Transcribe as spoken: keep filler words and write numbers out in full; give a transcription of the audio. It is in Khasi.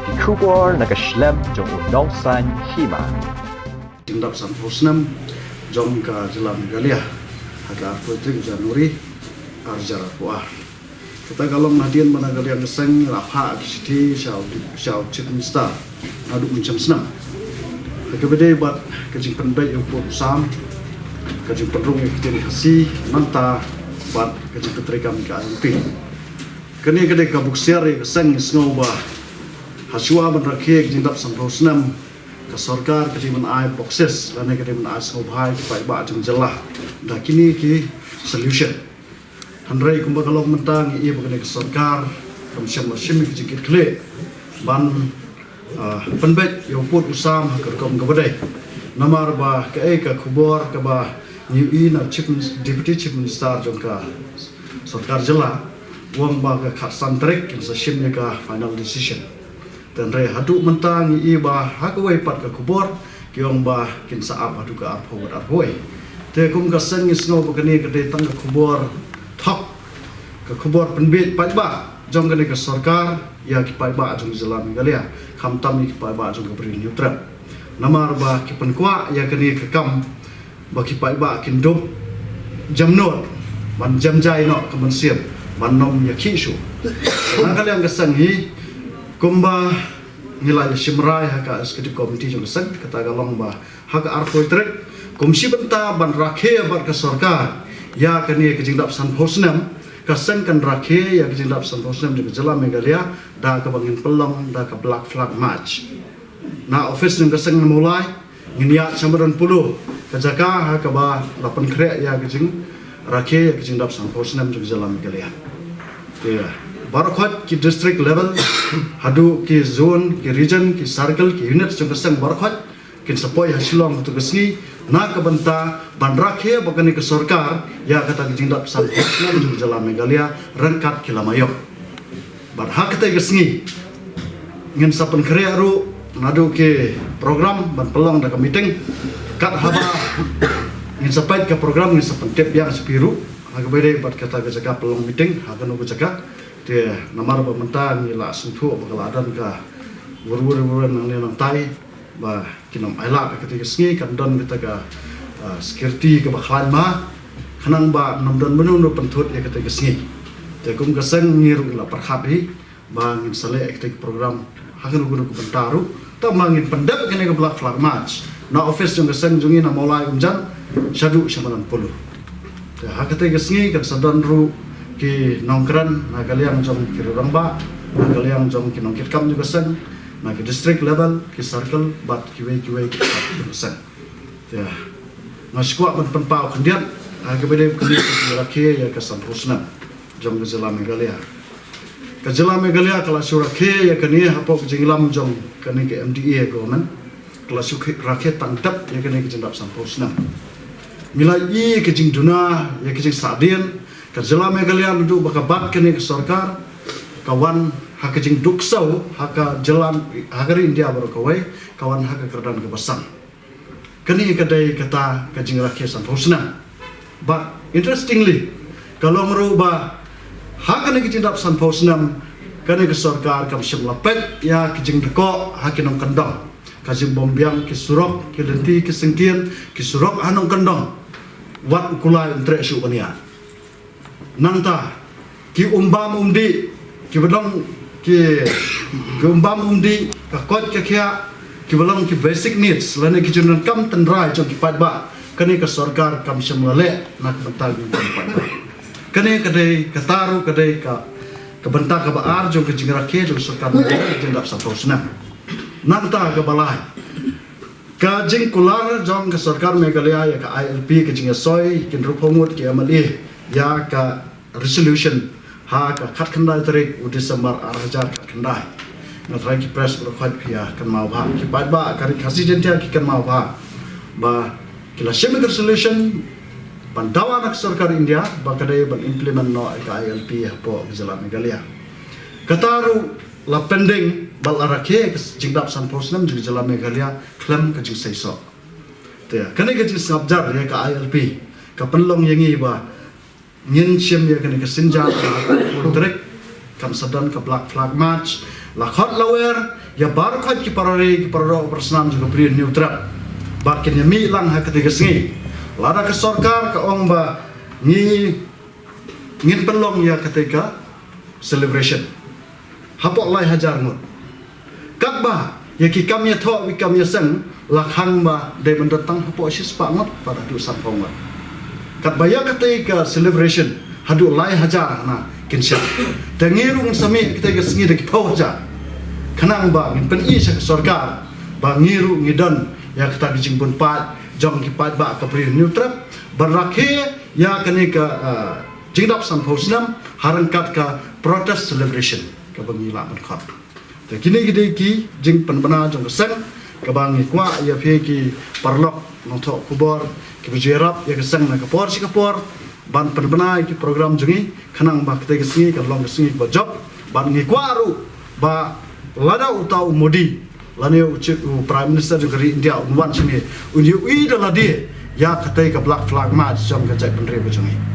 Ki khubor na ka shlem jong u nongsan hima. Jingdap sanphew snem jong ka jylla Meghalaya ha ka arphew tarik January arhajar arphew ar. Kata ka long hadien ba na ka liang ka seng la phah ki shithi sha u, sha u Chief Minister naduh mynshem snem. Ha kaba ïadei bad ka jingpynbeit ïa u pud u sam, ka jingpynrung ïa ka ktien Khasi, mynta bad ka jingpyntreikam ïa ka I L P. Kane ka dei ka buksiar ïa ka seng, ngi sngew ba hashwa ban rakhe ka jingdap sanphew snem, ka sorkar ka dei ban ai boksis lane ka dei ban ai sngewbha ïa ki paidbah jong ka jylla da kine ki solution. Hynrei kumba ka long mynta, ngi ïohi ba kane ka sorkar kam shym la shim ïa ka jingkitkhlieh ban, ah, pynbeit ïa u pud u sam ha ka rukom kaba dei. Namar ba kaei ka khubor kaba ngi ïohi na Chief Minis-, Deputy Chief Minister jong ka sorkar jylla, u ong ba ka khatsan tarik kin sa shim ïa ka final decision. Te hynrei haduh mynta ngi ïohi ba ha kawei pat ka khubor ki ong ba kin sa ap haduh ka arphew bad arphew wei. Te kum ka seng ngi sngew ba kane ka dei tang ka khubor thok, ka khubor pynbiej paidbah jong kane ka sorkar ïa ki paidbah jong ka jylla Meghalaya, khamtam ïa ki paidbah jong ka Bri Hynñiewtrep. Namar ba ki pynkwah ïa kane ka kam ba ki paidbah kin dup jemnud ban jemjai noh ka mynsiem ban ym ïakhih shuh. Na ka liang ka seng hi, kumba ngi la ïa shim rai ha ka executive committee jong ka seng, kata ka long ba ha ka arphew tarik, kum shi bynta ban rakhe bad ka sorkar ïa kane ka jingdap sanphew snem, ka seng kan rakhe ïa ka jingdap sanphew snem jong ka jylla Meghalaya da kaba ngin pynlong da ka Black Flag March. Na office jong ka seng na Mawlai, ngin ïaid sha Madan Polo, ka jaka ha kaba la pynkhreh ïa ka jingrakhe ïa ka jingdap sanphew snem jong ka jylla Meghalaya. Te baroh khoit ki district level, haduh ki zone, ki region, ki circle, ki unit jong ka seng baroh khoit kin sa poi ha Shillong katto ka sngi na ka bynta ban rakhe bad kane ka sorkar ïa kata ka jingdap sanphew snem jong ka jylla Meghalaya ryngkat ki lama ïoh. Bad ha katei ka sngi ngin sa pynkhreh ruh naduh ki program ban pynlong da ka meeting. Kat haba ngin sa peit ka program ngin sa pyntip biang sha phi ruh ha kaba ïadei bad kata ka jaka pynlong meeting ha kano ka jaka. Te namar ba mynta ngi la sngewthuh ba ka la don ka wur wur wur nangne nangtai ba kin ym ailad ha katei ka sngi, kan don kata ka, ah, security kaba khlaiñ ma, khnang ba ym don mano mano pynthut ïa katei ka sngi. Te kum ka seng ngi ruh ngi la pyrkhat hi ba ngin sa leh ïa katei ka program ha kano kano ka bynta ruh, tang ba ngin pyndep ïa kane ka Black Flag March na office jong ka seng jong ngi na Mawlai Umjan shaduh sha Madan Polo. Te ha katei ka sngi kan sa don ruh ki nongkren na ka liang jong ki rangbah, na ka liang jong ki nongkitkam jong ka seng, na ki district level, ki circle bad kiwei kiwei ki jong ka seng. Te nga sngewkwah ban pynpaw khyndiat ha kaba ïadei bad kane ka jingrakhe ïa ka sanphew snem jong ka jylla Meghalaya. Ka jylla Meghalaya ka la shu rakhe ïa kane hapoh ka jingïalam jong kane ka M D A government. Ka la shu rakhe tang dep ïa kane ka jingdap sanphew snem. Ngi la ïohi ka jingduna ïa ka jingsahdien, ka jylla Meghalaya naduh ba ka bat kane ka sorkar, ka wan ha ka jingduk ksew ha ka jylla, ha ka ri India baroh kawei, ka wan ha ka kyrdan kaba san. Kane ka dei kata ka jingrakhe sanphew snem. But interestingly, ka long ruh ba ha kane ka jingdap sanphew snem, kane ka sorkar kam shym la peit ïa ka jingdkoh ha ki nongkyndong. Ka jingbym biang ki surok, ki lynti, ki syngkien, ki surok ha nongkyndong. Wat u kulai un treh shuh ban ïaid. Nangta ki umbam umdih, kiba long ki, ki umbam umdih, ka koit ka khiah, kiba long ki basic needs lane ki jingdonkam tynrai jong ki paidbah, kane ka sorkar kam shym la leh na ka bynta jong ki paidbah. Kane ka dei, kata ruh ka dei ka, ka bynta kaba ar jong ka jingrakhe jong ka sorkar Meghalaya ka jingdap sanphew snem. Nangta kaba lai, ka jingkular jong ka sorkar Meghalaya ïa ka I L P, ka jingïasoi ki hynriewphew ngut ki M L A ïa ka resolution ha ka khatkhyndai tarik u December arhajar khatkhyndai. Nga tharai ki press baroh khoit phi ïa kynmaw bha, ki paidbah ka Ri Khasi Jaiñtia ki kynmaw bha ba ki la shim ïa ka resolution ban dawa na ka sorkar India ba ka dei ban implement noh ïa ka I L P hapoh ka jylla Meghalaya. Kata ruh la pending bad la rakhe ka jingdap sanphew snem jong ka jylla Meghalaya khlem ka jingseisoh. Te kane ka jingsngap jar ïa ka I L P ka pynlong ïa ngi ba ngin shim ïa kane ka sienjam ha ka arphew tarik, kan sa don ka Black Flag March, la khot la wer, ïa baroh ki para ri, ki para doh para snam jong ka Bri Hynñiewtrep ba kin ïa mih lang ha katei ka sngi. Lada ka sorkar ka ong ba ngi ngin pynlong ïa katei ka celebration hapoh lai hajar ngut, katba ïa ki kam ïathoh, ki kam ïaseng la khang ba dei ban don tang hapoh shispah ngut bad haduh sanphew ngut. Katba ïa katei ka celebration haduh lai hajar hana kin shah. Te ngi ruh ngin sa mih katei ka sngi da ki phew hajar. Khnang ba ngin pyni sha ka sorkar ba ngi ruh ngi don ïa kata ka jingbun paid jong ki paidbah ka Bri Hynñiewtrep ban rakhe ïa kane ka, ah, jingdap sanphew snem ha ryngkat ka protest celebration kaba ngi lah ban khot. Te kine ki dei ki jingpynbna jong ka seng kaba ngi kwah ïa phi ki paralok nongthoh khubor kiba ju ïarap ïa ka seng na ka por sha ka por ban pynbna ïa ki program jong ngi, khnang ba katei ka sngi kan long ka sngi kaba jop. Bad ngi kwah ruh ba lada uta u Modi lane u Chief, u Prime Minister jong ka ri India un wan shane, un ïohi da lade ïa katei ka Black Flag March jong ka jaitbynriew ka jong ngi.